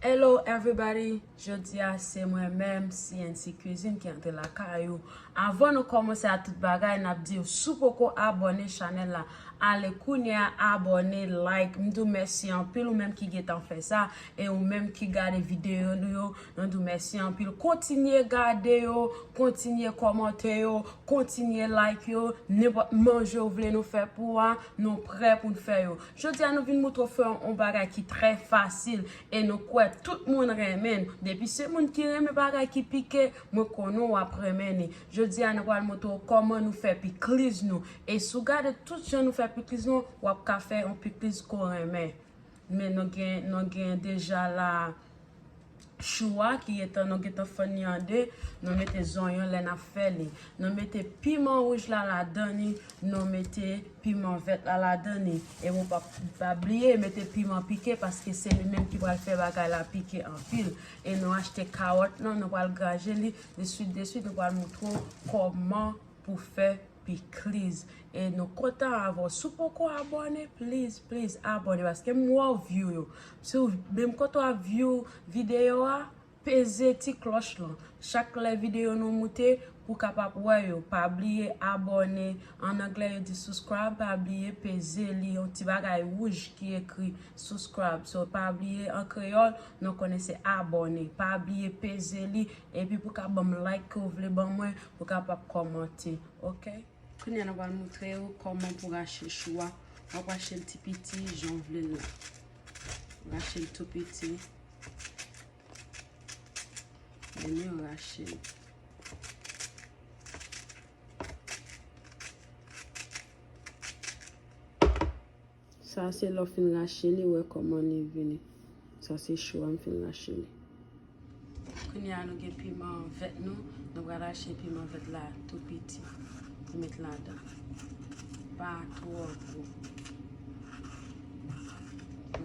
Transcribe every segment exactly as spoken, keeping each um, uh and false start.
Hello everybody, jodi a se mwen menm, C N C Cuisine, ki antre lakay ou. Avan nou kòmanse a tout bagay, n ap di w, si w poko abòne chanèl la, ale kounye a abòne, like. M di w mèsi anpil ou menm ki gentan fè sa, e ou menm ki gade videyo nou yo, nou di w mèsi anpil. Kontinye gade yo, kontinye kòmante yo, kontinye like yo, nenpòt manje w vle nou fè pou ou a, nou prè pou n fè yo. Jodi a nou vin moutre w fè yon bagay ki trè fasil e nou kwè tout moun renmen l. Depi se moun ki renmen bagay ki pike, mwen konnen w ap renmen li. Jodi a nou pral moutre w kòman nou fè pikliz nou. E si w gade tout jan nou fè pikliz nou, w ap ka fè yon pikliz ke w renmen. Men nou gen, nou gen deja la chou a ki gentan, nou gentan fann li an de, nou mete zonyon lè n ap fè li. Nou mete piman wouj la ladan li, nou mete piman vèt la ladan li. E bon, pa, pa bliye mete piman pike paske se li menm ki pral fè bagay la pike anpil. E nou achte kawòt lan, nou pral graje li, deswit, deswit, nou pral moutre w kòman pou fè pikliz. E nou kontan avè w. Si w poko abòne, please, please, abòne, paske m wè w view yo. Si w menm kote w ap view videyo a, peze ti klòch lan. Chak lè videyo nou moute, pou w kapab wè yo. Pa bliye abòne. An anglè, yo di subscribe. Pa bliye peze li, yon ti bagay wouj ki ekri subscribe. So, pa bliye, an kreyòl, nou konnen se abòne. Pa bliye peze li. Epi pou w ka ban m like ke w vle ban mwen, pou w kapab kòmante. Oke? Kounye a, nou pral moutre w kòman pou rache chou a. W ap rache l ti piti, jan w vle l la. Rache l tou piti. Epi w rache l. Sa se lè w fin rache li, wè kòman li vini. Sa se chou a m fin rache li. Kounye a nou gen piman vèt nou. Nou pral rache piman vèt la tou piti pou met ladan. Pa twò gwo.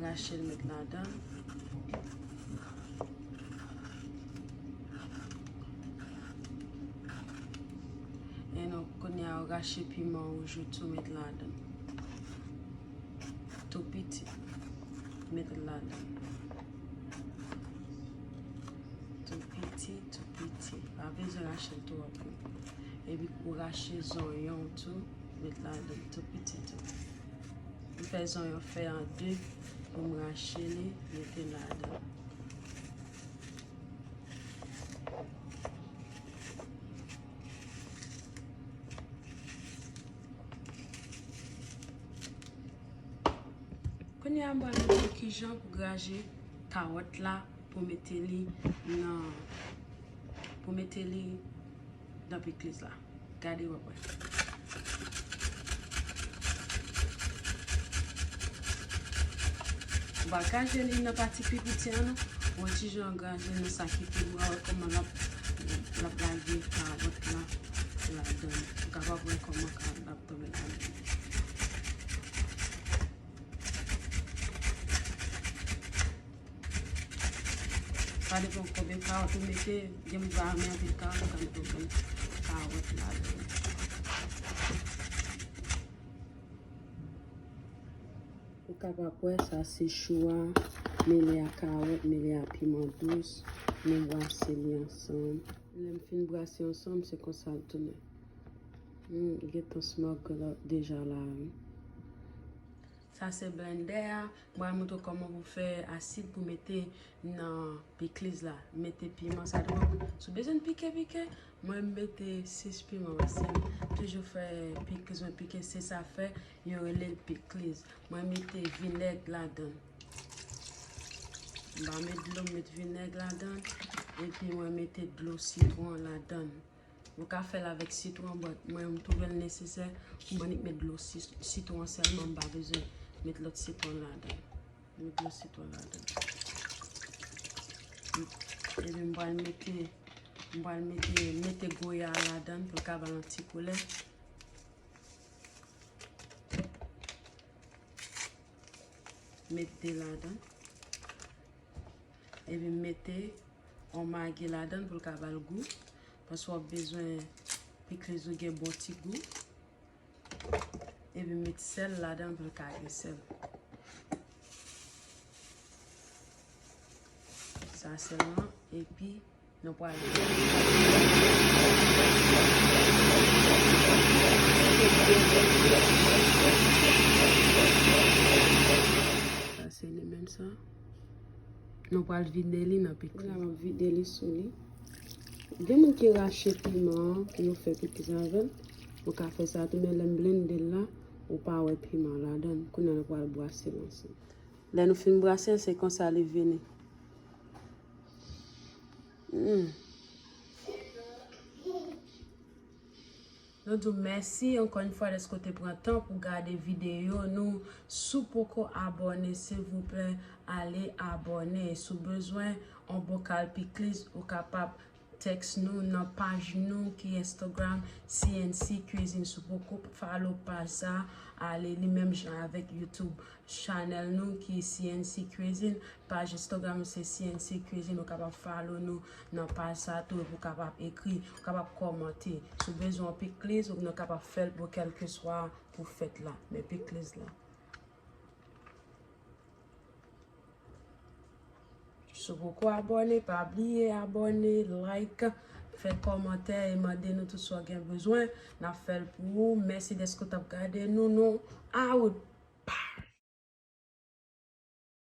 Rache l met ladan. E nou kounye a rache piman wouj ou tou met ladan. Tou piti. Met l ladan. Tou piti, tou piti. Pa bezwen rache l twò gwo. Epi ou rache zonyon tou, met ladan tou piti tou. M fè zonyon fè an de pou m rache li, mete ladan. Kounye a, m pral montre w kijan pou graje kawòt la pou mete li nan, pou mete li nan pikliz la. Gade w ap wè. Ou pa graje li nan pati pi piti an non. Yon ti jan graje nan sa ki pi gwo a, wè kòman l ap, l ap lage kawòt la ladan l. Ou kapab wè kòman kawòt la ap tonbe ladan l. Sa depann konbyen kawòt ou mete, gen moun pa renmen anpil kawòt, ou ka mete yon grenn kawòt ladan. Ou kapab wè sa se chou a, mele a kawòt, mele a piman dous, nou brase li ansanm. Lè m fin brase ansanm, se konsa l tounen. Hmm, gentan smell good deja la, wi. Sa se blendè a. Mwen pral montre w kòman pou fè asid pou mete nan pikliz la. Mete piman, sa depann. Si w bezwen pike, pike. Mwen m mete sis piman paske m toujou fè pikliz mwen pike, se sa fè yo rele l pikliz. Mwen mete vinèg ladan. M pa met dlo, m met vinèg ladan. Epi mwen mete dlo sitwon ladan. Ou ka fè l avèk sitwon, but mwen, m twouve l nesesè pou m annik met dlo si-, sitwon sèlman, m pa bezwen met lòt sitwon ladan. Met dlo sitwon ladan. Epi m pral mete, m pral mete, mete goya ladan pou l ka ba l yon ti koulè. Met de ladan. Epi m mete yon magi ladan pou l ka ba l gou. Paske w ap bezwen pikliz ou gen bon ti gou. Epi m met sèl ladan pou l ka gen sèl. Sa sèlman, epi nou pral Sa se li menm sa. Nou pral vide li nan pikliz. La, m ap vide li sou li. Gen moun ki rache piman an pou yo fè pikliz avè l. Ou ka fè sa tou, men lè m blende l la, ou pa wè piman ladan l. Kounye a nou pral brase l ansanm. Lè nou fin brase l, se konsa li vini. Mm. Nou di w mèsi ankò yon fwa dèske w te pran tan pou gade videyo nou. Si w poko abòne, silvouplè, ale abòne. Si w bezwen yon bokal pikliz, ou kapab tèks nou nan paj nou ki Instagram, C N C Cuisine. Si w poko follow paj sa, ale li menm jan avèk YouTube. Chanèl nou ki C N C Cuisine, paj Instagram se C N C Cuisine, ou kapab follow nou nan paj sa tou, epi ou kapab ekri, ou kapab kòmante. Si w bezwen yon pikliz, ou nou kapab fè l pou kèlkeswa pou fèt la. Men pikliz la. Si w poko abòne, pa bliye abòne, like, fè kòmantè e mande nou tout sa w gen bezwen. N ap fè l pou ou. Mèsi dèske w t ap gade nou. Nou out.